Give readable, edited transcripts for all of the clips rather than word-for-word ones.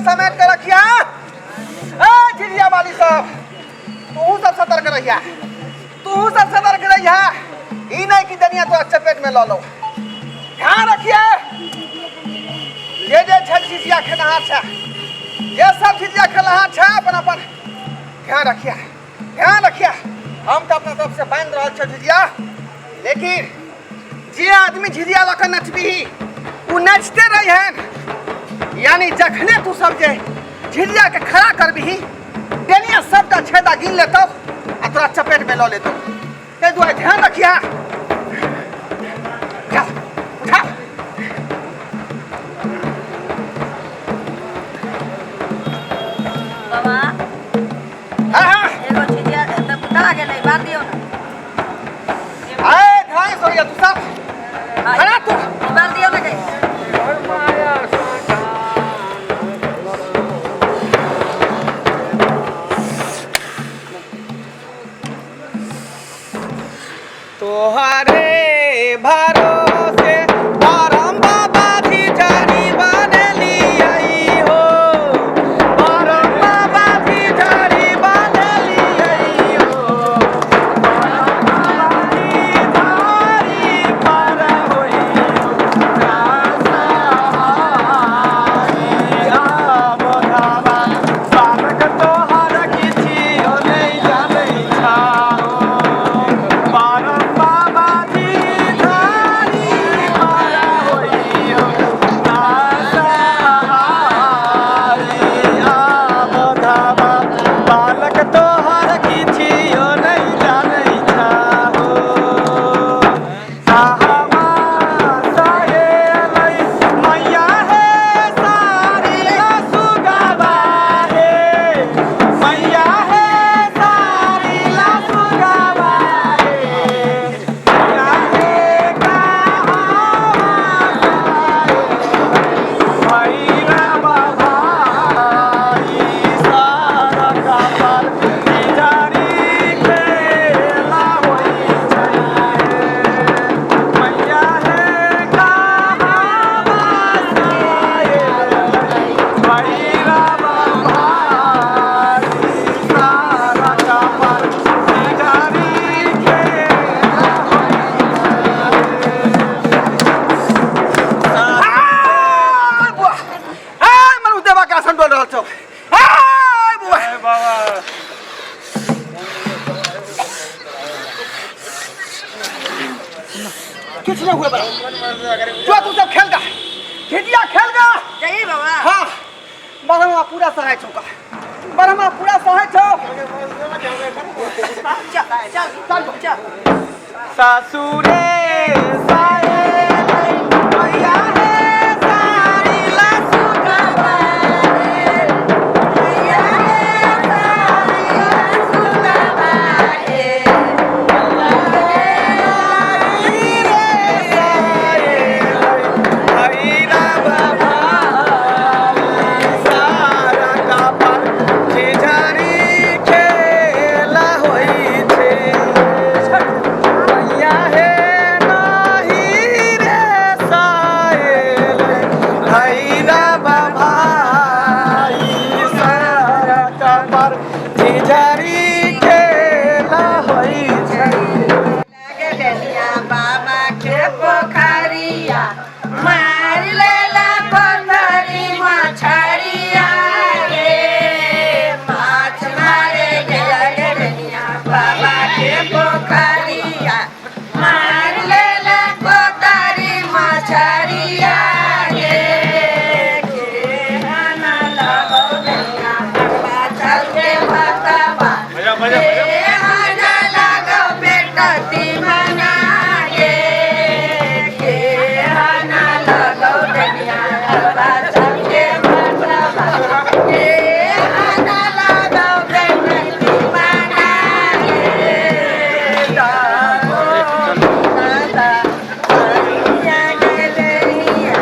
समेट के रखिया। ए झिझिया वाली सब, तू सब सतर्क रहिया, तू सब सतर्क रहिया। ई नहीं कि दुनिया तो चपेट में ल लो। ध्यान रखिए, जे जे छै झिझिया खेनहार छै, जे सब झिझिया खेलहार छै, अपन अपन ध्यान रखिए, ध्यान रखिए। हम तऽ अपना तरफ से बांधि रहल छियै झिझिया, लेकिन जे आदमी झिझिया लऽ कऽ नचबीही ओ नचते रही हन। यानी जखने तू सब जे झिझिया के खड़ा करबीही, डेनिया सबटा छेदा गिन लेतौ आ तोरा चपेट में लऽ लेतौ। ताहि दुआरे ध्यान रखिए। उठा उठा। बाबा। हाँ हाँ। एगो झिझिया तऽ बुता गेलै, बार दियौ ने। अरे ध्यान से तू सब खड़ा तू। बार दियौ ने गई। तोहरे भरोसे परम बाबा भिखारी बनलियै हो, परम बाबा भिखारी बनलियै हो, परम बाबा भिखारी पर होइयो बालक तोहर किछियो नहि जानै छाओ, परम बाबा भिखारी पर होइयो बालक तोहर किछियो नहि जानै छाओ। मैया हे सारी सुगबा हे, मैया हे सारी सुगबा हे, मैया हे भैरव भाई सारा कपार भिजारी खेला होइ छै, मैया हे भैरव भाई सारा कपार भिजारी खेला। बुआ, ए मनु देवा का आसन डोल रहल छौ। ए बुआ, बाबा। किछु नहि हुए बड़ा। जो तू सब खेल गा, झिझिया खेल गा। जइए बाबा। हाँ, बरहमा पूरा सहाय छौ का, बरहमा पूरा सहाय छौ। चल चल चल चल। सासुरे साए मैया हे सारी लसुगबा मैया हे सारी सुगबा हे, भैरव भाई सारा कपार झिझरी खेला होइ छै, मैया हे नाही रे साएल भैरव भाई सारा कपार झिझरी खेला होइ छै। डलिया बाबा के पोखरिया मार लेला पथरी मछरिया रे, माछ मारे गेला डलिया बाबा के पोखरिया मार लेला पथरी मछरिया रे, केहन लगौ डलिया बाबा चल के भतवा, केहन लगौ बेटती मना गे, केहन लगौ डलिया बाबा चल के भतवा, केहन लगौ बेटती मना गे। दादा, दादा, हरिया गेलैया।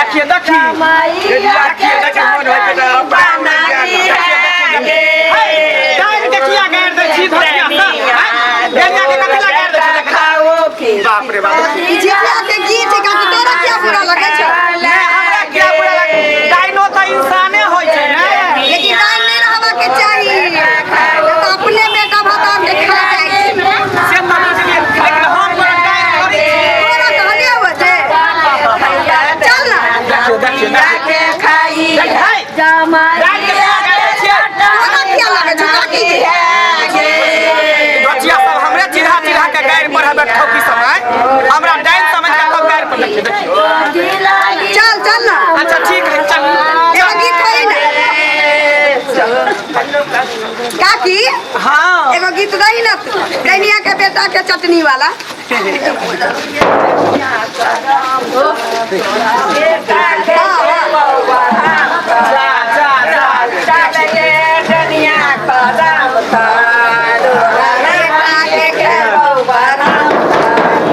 देखिए देखी मैया देखिए के देखिए मन होइ छै डाइन के किया गारि दै छी धोतिया से डेनिया के कथी ला गारि दै छी देखा बाप रे बाप। ई झिझिया के गीत है काकी, तोरा क्या बुरा लगै छौ? नहि, हमरा किया बुरा लगे? डाइनो तऽ इंसाने होइ छै ने। लेकिन डाइन नहि रहबाक चाही, नहि तऽ अपने बेटा भतार के खा जाइ छै। से तऽ बुझलियै, लेकिन हम कोनो डाइन थोड़ी छी। तोरा कहले हुए छै, चल ना। देखियौ देखियौ देखियौ है डाइन के किया गारि दै छियै? तोरा किया लगै छौ काकी के? बचिया सब हमरे चिन्हा चिन्हा के गारि पढ़ेबै ठौकी समय हमरा डाइन समझ के तब गारि पढ़। देखियौ देखियौ। चल चल ना। अच्छा ठीक है, चल। एगो गीत होई ना काकी? हाँ। एगो गीत दही ना तू, डैनिया के बेटा के चटनी वाला। हाँ हाँ। जा जा जा।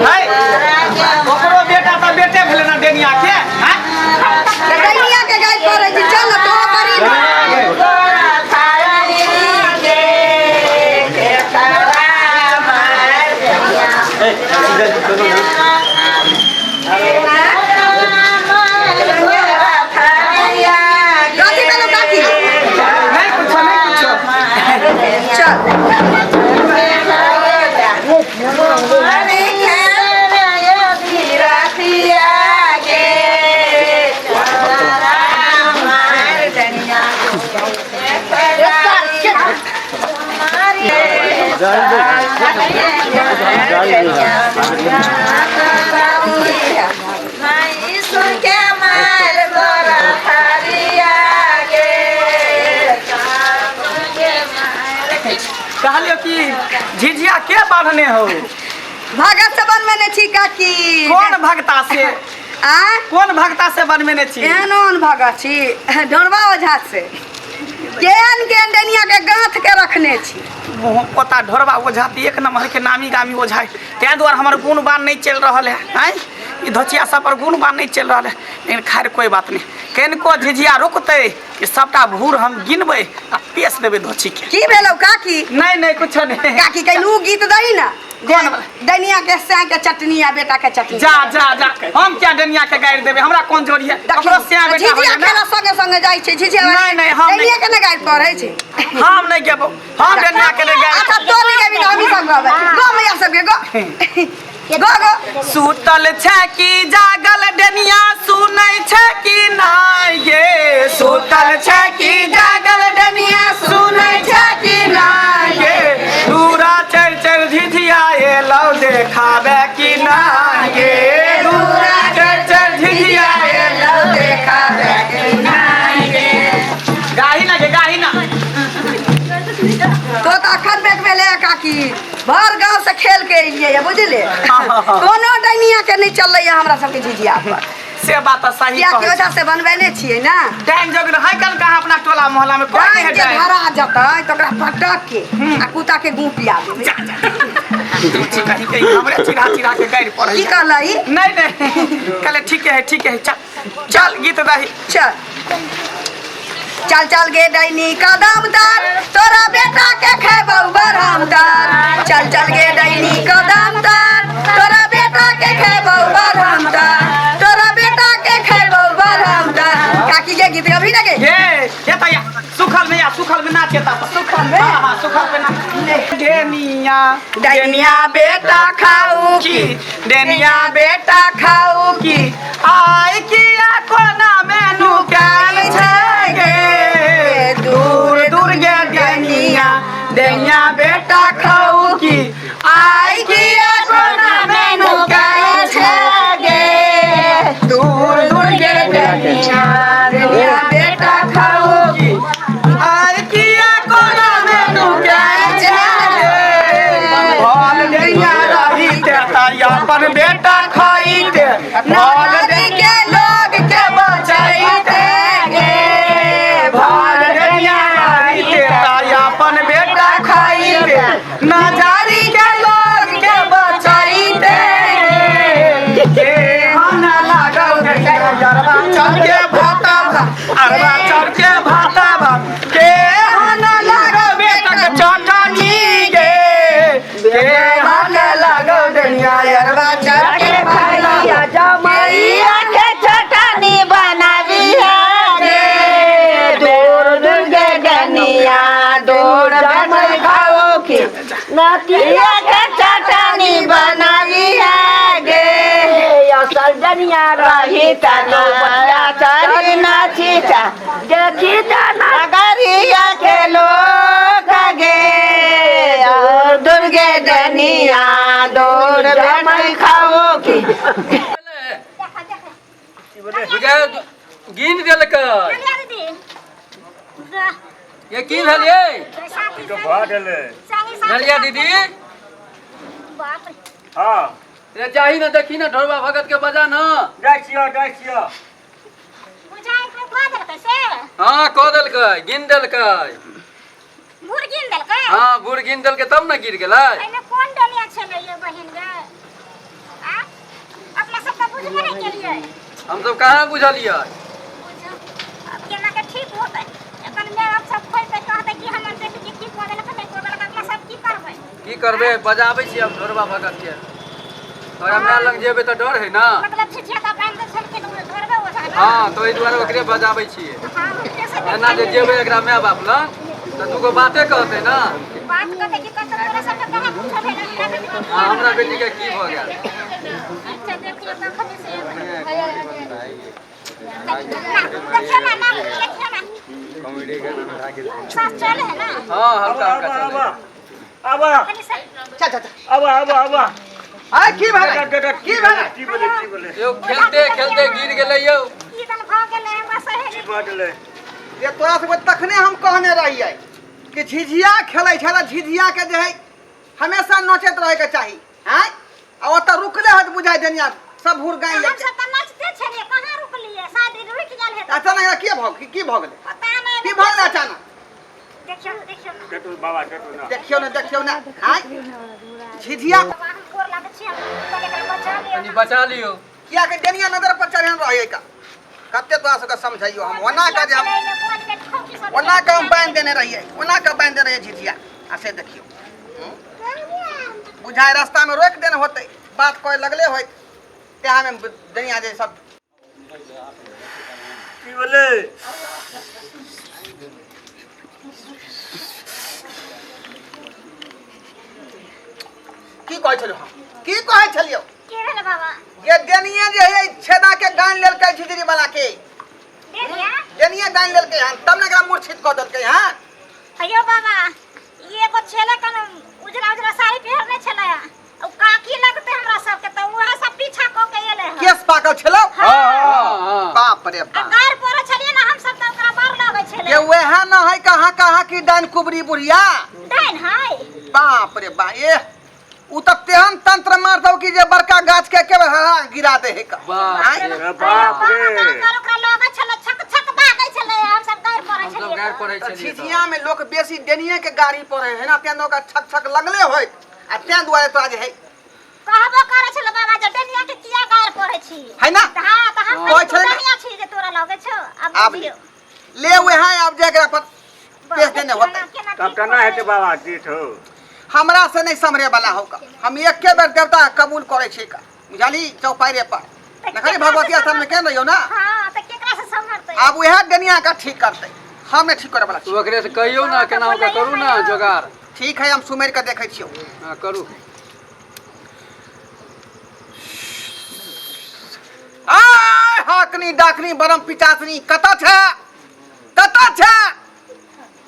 है ओकरो बेटा तऽ बेटे भेलै ने डेनिया के, हैं? तऽ डैनिया के गाय पड़ै छी, चल ना तो करी ना। कथी कहलौ काकी? नहीं कुछो, नहीं कुछो। चल। कहलियो कि झिझिया के बांधने हो? भगत से बनबेने छी काकी। कौन भगता से? आ कौन भगता से बनबेने छी? एहन ओहन भगत छी, ढोरबा ओझा से। केहन केहन डैनिया के गाँथ के रखने छी। मुँह पोता, ढोरबा ओझा तऽ एक नंबर के नामी गामी ओझा है, ताहि दुआरे हमर गुण बान नहीं चलि रहल है। आँय, ई धोचिया सब पर गुण बान नहीं चलि रहल है, लेकिन खैर कोई बात नहीं। कनिको झिझिया रुकतै कि सबटा भूर हम गिनबै आ पेश देबै धोची के। की भेलौ काकी? नहीं नहीं, कुछो नहीं। काकी, कहीं ऊ गीत दही ना। कौन वाला? डैनिया के सैं के चटनी आ बेटा के चटनी। जा जा जा, हम क्या डनिया के गारि देबै? हमरा कोन जोड़ी है? ककरो सिया बेटा झिझिया होइए ना? खेला संगे संगे जाइ छै झिझिया। नहीं, नहीं, हम नहीं। डैनिया के ने गारि पढ़ै छै। हम नहीं गेबो, हम डनिया के नहीं गारि। अच्छा, तो नहीं गेबी तऽ हमही सब गबै गो, मैया सबके गो गो गो। सुतल छै कि जागल डनिया, सुनै छै कि नहि गे? सुतल छै कि जागल डनिया, सुनै छै कि नहि गे? दूरा चढ़ि चढ़ि झिझिया एलौ देखाबे कि नहि गे? दूरा चढ़ि चढ़ि झिझिया एलौ देखाबे कि नहि गे? गाही ना गे, गाही ना। तो तऽ अखन बेट भेलै है काकी, भर गाँव से खेल के एलियै है, बुझले? कोनो डैनिया के नहीं चललै है हमरा सबके झिझिया पर। से बात तऽ सही कियाकि कहै। ओझा से बनबेने छियै ना। डाइन जोग रहै कन कहाँ अपना टोला मोहल्ला में कोई नहीं है। डाइन के डाइन धरा जतै तऽ ओकरा पटक के आ कुत्ता के गुँ पिया देबै। जा जा, कहीं कहीं हमरे चिढ़ा चिढ़ा के गारि पड़ै। की कहलही? नहीं नहीं, कहले ठीक है, ठीक है, चल चल, गीत दही। चल चल चल गे डैनी कदम तार, तोरा बेटा के खेबौ बरहम तार। चल चल गे डैनी कदम तार, तोरा बेटा के खेबौ बरहम तार, तोरा बेटा के खेबौ बरहम तार। काकी के गीत कभी ना गे। ये ये तैया सुखल में या सुखल में नाच एता। सुखल में? हाँ हाँ, सुखल में नाच। डेनिया डैनिया बेटा खाऊ की, डेनिया बेटा खाऊ की, आय किया कोना में नुकायल छै गे? दूर दूर गे डेनिया, डेनिया बेटा खाऊ की, आय किया कोना में नुकायल छै गे? दूर दूर गे डेनिया, डैनिया बेटा खाऊ की, आय किया कोना में नुकायल छै गे? भल डेनिया रहिते तऽ अपन बेटा खाइते, भल नदी के लोग पतिया के चटनी बनाई है गे। असल डनिया रही तना चली ना चीचा देखी तना नगरिया के लोग गे, और दुर्गे डनिया दूर जमई खाओ की। बुझाय गिन देलकै। ये की भेल ये? भऽ गेलै। भेलिया दीदी? हँ। रे चाही ने, देखी ने, ढोरबा भगत के बजा न। जाइ छियौ, जाइ छियौ। हाँ, कऽ देलकै, गिन देलकै। हाँ, बुढ़ गिन देलकै तब ने गिर गेलै। कोन डलिया छलै ये बहिन गे? आ अपना सब तऽ बुझबे नहि केलियै। हमसब कहाँ बुझलियै? बुझू आब केना के ठीक होतै? एखन माय बाप सब खोजतै, कहतै कि हमर बेटी के की कऽ देलक, नहि कऽ देलक। अपना सब की करबै? की करबै? बजाबै छियै आब ढोरबा भगत के। तोरा माय लग जेबै तऽ डर है ना। मतलब छिछिया तऽ बान्हि दै छलखिन ओ ढोरबे ओझा ने? हाँ, तऽ ओहि दुआरे ओकरे बजाबै छियै। हँ, हुनके से। एना जे जेबै एकरा माय बाप लग तऽ दूगो बाते कहतै ना। बात कहतै कि कहतै तोरा सबके कहाँ कुछो भेल, हमरा बेटी के? हाँ, हमरा बेटी के की भऽ गेल। अच्छा, देखियौ तखन से। देखियौ ना ना, देखियौ ना, सास चले है ना? हाँ, हल्का हल्का चलै। आब कनि से। चल चल चल। आब आब आब। आय, की भेलै? की भेलै? की भेलै? की भेलै? यौ, खेलते खेलते गिर गेलै यौ। की दन भऽ गेलै हमरा सहेली? की भऽ गेलै? जे तोरा सबके तखने हम कहने रहियै कि झिझिया खेलै छै तऽ झिझिया के जे है हमेशा नोचैत रहैके चाही। आँय, आ ओतऽ रुकले होत बुझाइ देनिया सब हुर गानि हम लै छै। सब तऽ नाचिते छलियै, कहाँ रुकलियै? शायद रुकि गेल हेतै। अचानक एकरा की भऽ गेलै? पता नहि। की भऽ गेलै अचानक? देखियौ, देखियौ ने। देखू बाबा, देखू ना। देखियौ ने, देखियौ ने। आँय, झिझिया। बाबा, हम गोर लागै छी, हम कनि एकरा बचा लिअ। कनि बचा लियौ। कियाकि डेनिया नजर पर चढ़ेन रहै का। कते तोरा सबके समझाइयो हम, ओना के जे हम ओना के हम बान्हि देने रहियै, ओना के बान्हि देने रहियै झिझिया, आ से देखियौ बुझाइ रास्ता में रोकि देने होतै, बात कहे लगले होइत, तेहा में डेनिया जे सब। की भेलै? की कहै छलियौ हम? की कहै छलियौ? की भेल बाबा? ये डेनिया जे है छेदा के गानि लेलकै झिझिरी वाला के। डेनिया? डेनिया गानि लेलकै हन तब ने एकरा मूर्छित कऽ देलकै हन। अयो बाबा, ई एगो छेलै कन उजरा उजरा साड़ी पहिरने छलै, ओ काकी लगतै हमरा सबके, तऽ उएह सब पीछा कऽ के एलै हन। केस पाकल छलौ? हाँ हाँ। बाप रे आ बाप। गारि पड़ै छलियै ने हम सब तऽ ओकरा मार लगै छलै। ये वएह न है कहाँ कहाँ की डाइन कुबरी बुढ़िया। डाइन है। बाप रे बा, ए उ तऽ तेहन तंत्र मार दौ कि जे बड़का गाछ के एके बेर हरा गिरा दे है का। बाप आँय? रे। अरे बाप रे। ओकरा लगै छलै, छक छक दागै छलै, हम सब गारि पड़ै हमसब छलियै। गारि पढ़ै तऽ छलियै तऽ। झिझिया में लोक बेसी डेनिये के गाड़ी पढ़े है ना, तें ओकरा छक छक लगले होइत, आ तें दुआरे तोरा जे है कहबो करै छलै बाबा जे डनिया के किया गारि पढ़ै छी। है ना? हाँ, तऽ हम कहै कहै छलै ने। डनिया छी जे तोरा लगै छौ आब। आब बुझियौ। ले वएह आब जे एकरा पर पेश देने होतै। तब केना हेतै बाबा जीत हो? हमरा से नहीं समरे वाला होगा। हम एके बेर देवता के कबूल करे छी का, बुझली? चौपाइरे पर नखनी भगवती स्थान में केन रहियो ना। हाँ, तऽ केकरा से सम्हरतै? आब वएह डनिया का ठीक करतै, हम नहीं ठीक करे वाला छी। तू ओकरे से कहियौ ना, केना ओकरा करू ना जोगाड़। ठीक है, हम सुमेर के देखै छियौ। हाँ, करू। आय हाकनी डाकनी बरम पिचासनी, कतऽ छै? कतऽ छै?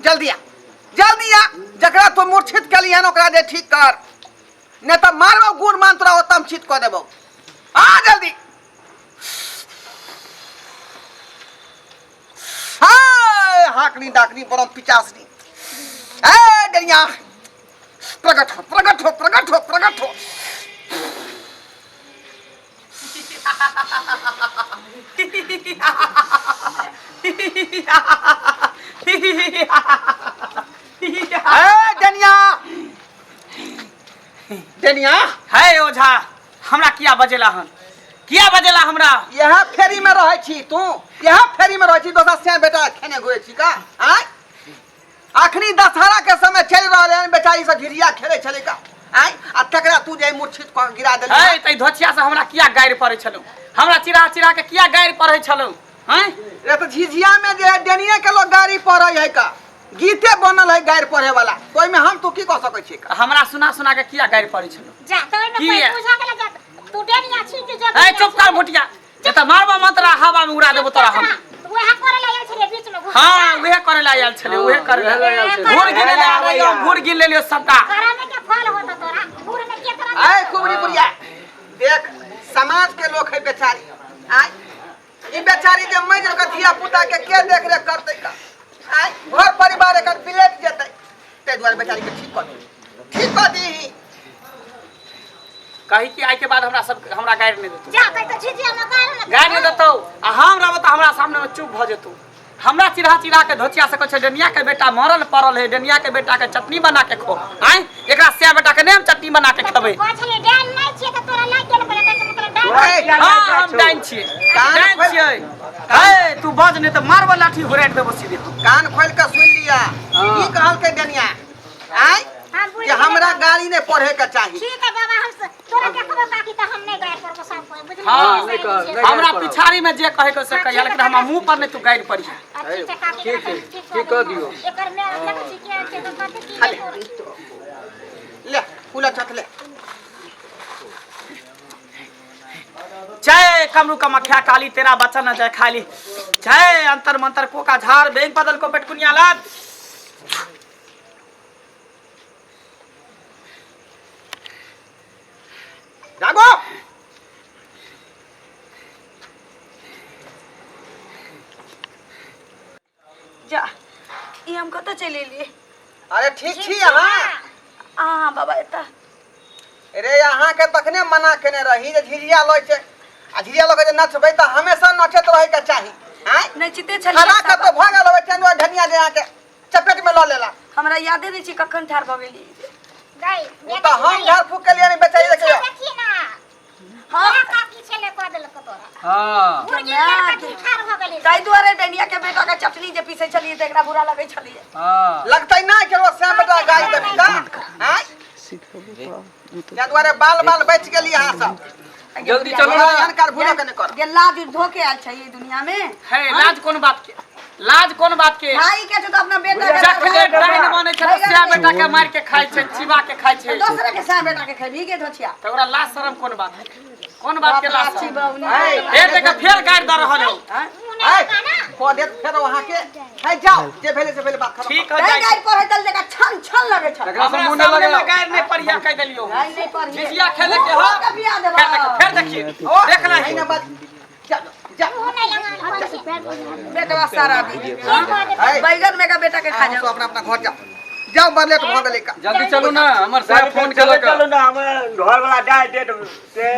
जल्दी आ, जल्दी आ। जकरा तू मूर्छित केली हन ओकरा जे ठीक कर, नहीं तऽ मारबो गुण मान तोरा ओतऽ हम छित कऽ देबौ। आ जल्दी। हाय हाकनी डाकनी बरम पिचासनी, ए डरिया, प्रकट हो, प्रकट हो, प्रकट हो, प्रकट हो। ए डनिया, डनिया। है ओझा, हमरा किया बजेला हन? किया बजेला हमरा? यह फेरी में रहै छी तू, यह फेरी में रहै छी, दोसर से बेटा खेने घुरे छी का? आय, अखनी दशहरा के समय चलि रहल हन, बेचारी सब झिझिया खेलै छलै का। आय, आ तकरा तू जे मूर्छित कऽ के गिरा देली। है तै धोछिया से हमरा किया गारि पड़ै छलौ? हमरा चिरा चिरा के किया गारि पड़ै छलौ? हैं रे, तऽ झिझिया में जे है डेनिये के लोग गाड़ी पड़ै है का। गीते बनल है गारि पढ़े वाला, तो ओहिमे हम तू की कह सकै छी? हमरा सुना सुना के किया गारि पड़ै छलो? जा तो ओहिमे की कोई है? बुझा गेलै जा तू डेनिया छी कि जे ए चुप कर भुटिया, जे त मारबा मंत्रा हवा में उड़ा देबो तोरा हम। वएह करे ला आयल छलै बीच में घुस। हां, उहे करे ला आयल छले, उहे करे ला। उहे आयल छलै। घूर गिने ला आबै, घूर गिन लेलियो सबटा। कराने के फल होता तोरा घूर में के तोरा। आय कुबरी बुढ़िया, देख समाज के लोग है बेचारी। आय ई बेचारी जे मरि गेल, ओकर धिया पुता के के देख रेख करतै का? आय घर परिवार एकर बिलट जेतै, ताहि दुआरे बेचारी के ठीक कऽ दी, ठीक कऽ दीही। कही कि आइ के बाद हमरा सब हमरा गारि नहि देतौ। जा कहि तऽ झिझिया में गारि ने। गारि नहि देतौ आ हम रहबो तऽ हमरा सामने में चुप भऽ जेतौ। हमरा चिढ़ा चिढ़ा के धोचिया से कहै छै डनिया के बेटा मरल पड़ल है, डनिया के बेटा के चटनी बना के खो। आय एकरा से बेटा के नहि हम चटनी बना के खेबै। कहै छलै डाइन नहि छियै तऽ तोरा लागि गेल पड़े तऽ मतलब डाइन। ऐ, हाँ, हम डाइन छियै, कान डाइन खोलि- छियै। ए तू बज नहि तऽ मारबो लाठी हुरारि देबो सीधे। कान खोलि कऽ सुनि लिअ की कहलकै डनिया। आय हम बुझि कि हमरा गेलियै। गाली नहि पढ़े के चाही। ठीक है बाबा, हम तोरा देखबो काकी तऽ हम नहि गारि पड़बो सब कोई बुझलियै। हाँ, नहि कह, नहि। हमरा गारि पड़ब। पिछाड़ी में जे कहे के से कहिया, लेकिन हमरा मुंह पर नहीं तू गारि पड़िया। ठीक छै काकी, ठीक छै, ठीक कऽ दियौ। एकर माय देखै छी के छै तऽ कहतै की खाली। नहि तोरा। ले फूला छत ले। जय कमरू कमख्या काली, तेरा बचन न जाय खाली। जय अंतर मंतर कोका झाड़ बेंग बदल को पेटकुनिया लाद। जागो। जा ई हम कतऽ चलि एलियै? अरे ठीक छी अहाँ? अहाँ बाबा एतऽ। रे अहाँ के तखने मना केने रही जे झिझिया लय छै आ झिझिया लऽ के जे नचबै तऽ हमेशा नचैत रहै के चाही। आँय नचिते खड़ा छलियै। कतौ भऽ गेल होबै, तें दुआरे ढनिया जे अहाँके चपेट में लऽ लेला। हमरा यादे नहि छै कखन ठाढ़ भऽ गेलियै। गई ओ तऽ हम झाड़ फूक के लिए नहीं बेचारी, देखियौ। देखिए ना। हाँ। तोरा काकी छलै कऽ देलक तोरा। हाँ। मुर्गी लड़का तू ठाढ़ भऽ गेलै। ताहि दुआरे डनिया के बेटा के चटनी जे पीसै छलियै तऽ एकरा बुरा लगै छलियै। हाँ। लगतै ना कि ओ श्याम बेटा गाय देबी तऽ आँय, ताहि दुआरे बाल बाल बचि गेली अहाँ सब। जल्दी चलू ना। एहन कार भूलो के नहि कर। जे लाज धोके आयल छै ई दुनिया में। है लाज कोन बात के, लाज कोन बात के? भाई के छै तऽ अपना बेटा के जखने डाइन बनै छै तऽ सएह बेटा के मारि के खाइ छै, चिबा के खाइ छै। दोसरे के सएह बेटा के खेबही के धोछिया? तऽ ओकरा लाज शरम कोन बात है? कोन बात के लाज शरम? बौनी। फेर देख, फेर गारि दऽ रहल हो। मुँह नहि ऐ, लगा ना। कऽ देत फेर अहाँके। है जाओ, जे भेलै से भेलै, बात खत्म। ठीक हो तैं जाइ। गारि पढ़ै तल जका छन छन लगै छल। एकरा से हमरा मुँह नहि सामने में लगाओ। गारि नहि पढ़िया कहि देलियौ। गारि नहि पढ़िए। झिझिया खेले के हो। के बिया देबा। फेर देख, फेर देखिए, ओ, देख ले। नहीं ना बात। जा जा। मुँह नहि लगा कोन छै। बेटवा सारा दिन के कऽ देतै? है बैगन में का बेटा के खा अहाँ जाओ। सब अपना अपना घर जाओ, जाओ, बड़ लेट भऽ गेलै का। जल्दी चलू ना, हमर साहब फोन केलक। चलू ना, हमर घर वाला जाय डेट से।